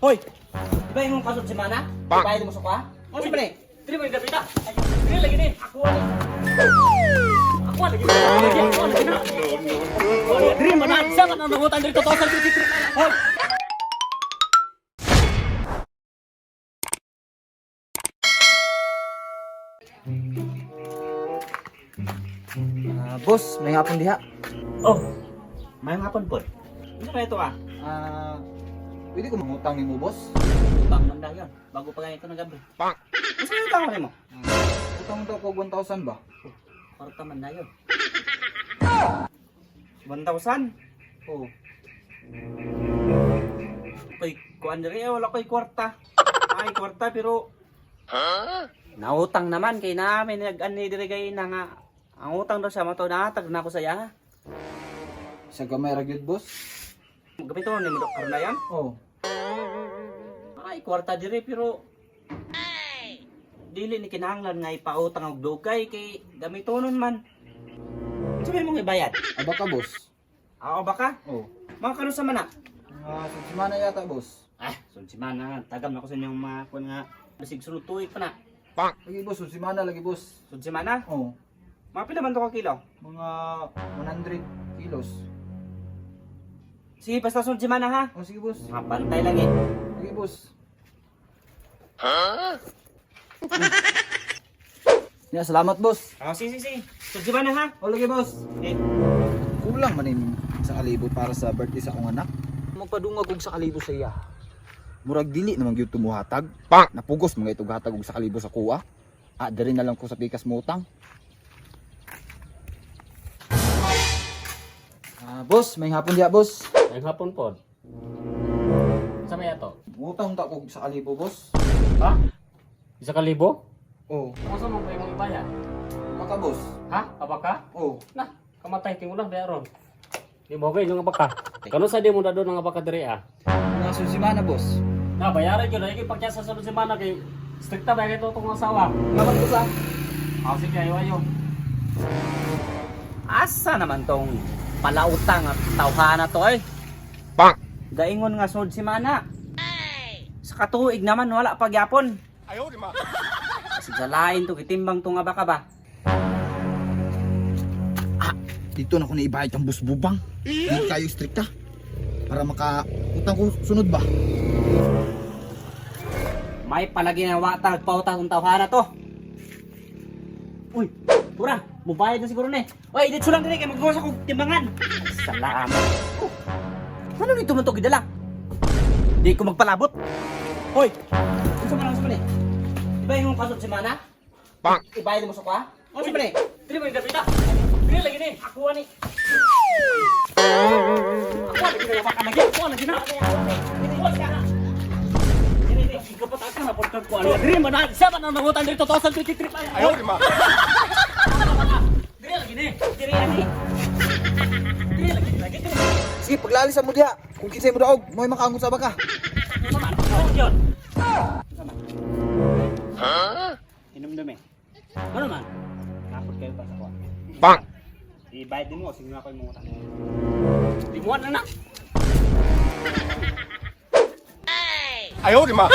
Hoy! Di ba yung kasod si Mana? Ibayad mo sa kwa? Ano siya pala eh? Dili mo gapita. Dili lagi ni. Ako ani. Ako lagi. Lagi ako lagi na. Dili man na sa man ang nangutan diri 2023. Hoy! Ah, boss, may hapon diha. Oh! May hapon po. Ano kaya ito ah? Ah, pwede ko mangutang nimo, boss? Utang man dayon. Bago pa ganito ng gabi. Pak! Ano sa'yo utang mo? Utang daw ko 1,000 ba? Kwarta man dayon. 1,000? Oo. Koy, kuan diri eh, wala koy kwarta. Ay, kwarta pero nautang naman kay namin nag-ani diri kay na nga. Ang utang daw siya mato nahatag na ako sa iya. Sa gamay ra gyud, boss. Gapito ni mo karon na yan. Oo. Ay, kwarta diri pero dili ni kinahanglan nga ipautang og dugay kay gamitonon man. Sabi mong ibayad. Aba ka, boss. Ako ba ka? Oo. Mga kanusa man na. Mga sa semana yata, boss. Ah, sunod semana nga. Tagam na ko sa inyong mga kuan nga basig sunod tuig pa na. Lagi, boss, sa semana lagi, boss. Sunod semana. Oo. Mga pila man to ka kilo? Mga 100 kilos. Sige, basta sunod semana ha. Oh, sige, boss. Mga bantay lang eh. Sige, boss. Ya, salamat, boss. Oh, sige, sige, sige. Sunod semana ha. Oh, lagi, boss. Okay. Kulang man yung sa kalibo para sa birthday sa akong anak. Magpadungag og sa kalibo sa iya. Murag dili naman gyud tumuhatag. Napugos mga itog hatag og sa kalibo sa kuha. Ah, diri na lang ko sa pikas mo utang. Ah, boss, may hapon diya, boss. Ay hapon pod. Sa may ato? Utang ta kog sa kalibo, boss. Ha? 1,000? Oh, Unsa man ba imong ibayad? baka boss. Ha? Abaka? Oh, Na, kamatay tingulah di aron. Di mo gay nga baka. Kano sa di mo dadon nga baka diri ah? mga susimana, boss. Na bayaran gyud lagi pagkya sa sunod semana kay strikta ba kay tong asawa. Ngaman ko sa. Ah, sige ayo ayo. Asa naman tong palautang at tawhana to eh? Pak! Gaingon nga sunod semana. Sa katuig naman wala pagyapon. Ayaw, di ma. Kasi sa lain to gitimbang to nga baka ba? Dito na ko naibayad ang busbubang. Hindi kayo strikta. Para maka utang ko sunod ba? May palagi na wata nagpautang tong tawhana to. Uy, pura, mubayad na siguro ni. Uy, dito lang diri kay maggawas ako timbangan. Salamat. Oh, ano nito man to gidala? Di ko magpalabot. Hoy, unsa man ang unsa man eh? Iba yung kasod si Mana? Pak! Ibayad mo sa kwa? Unsa man eh? Dili mo gapita. Dili lagi ni. Ako ani. Ako lagi na baka lagi. Ako lagi na. Kapataka na pod kag kuan. Dili man na sa man ang nangutan diri 2023 pa. Ayaw, di ma. Dili lagi ni. Diri ani. Dili lagi lagi dili. Sige, paglalisan mo diha. Kung kinsay mo daog, mo'y makaangon sa baka. Unsa man? Ano yun? Inom eh. Ano man? Kapot kayo pa sa kwa. Pak! Ibayad din mo, sige na ako yung utang. Limuan na na. Ayaw, di ma.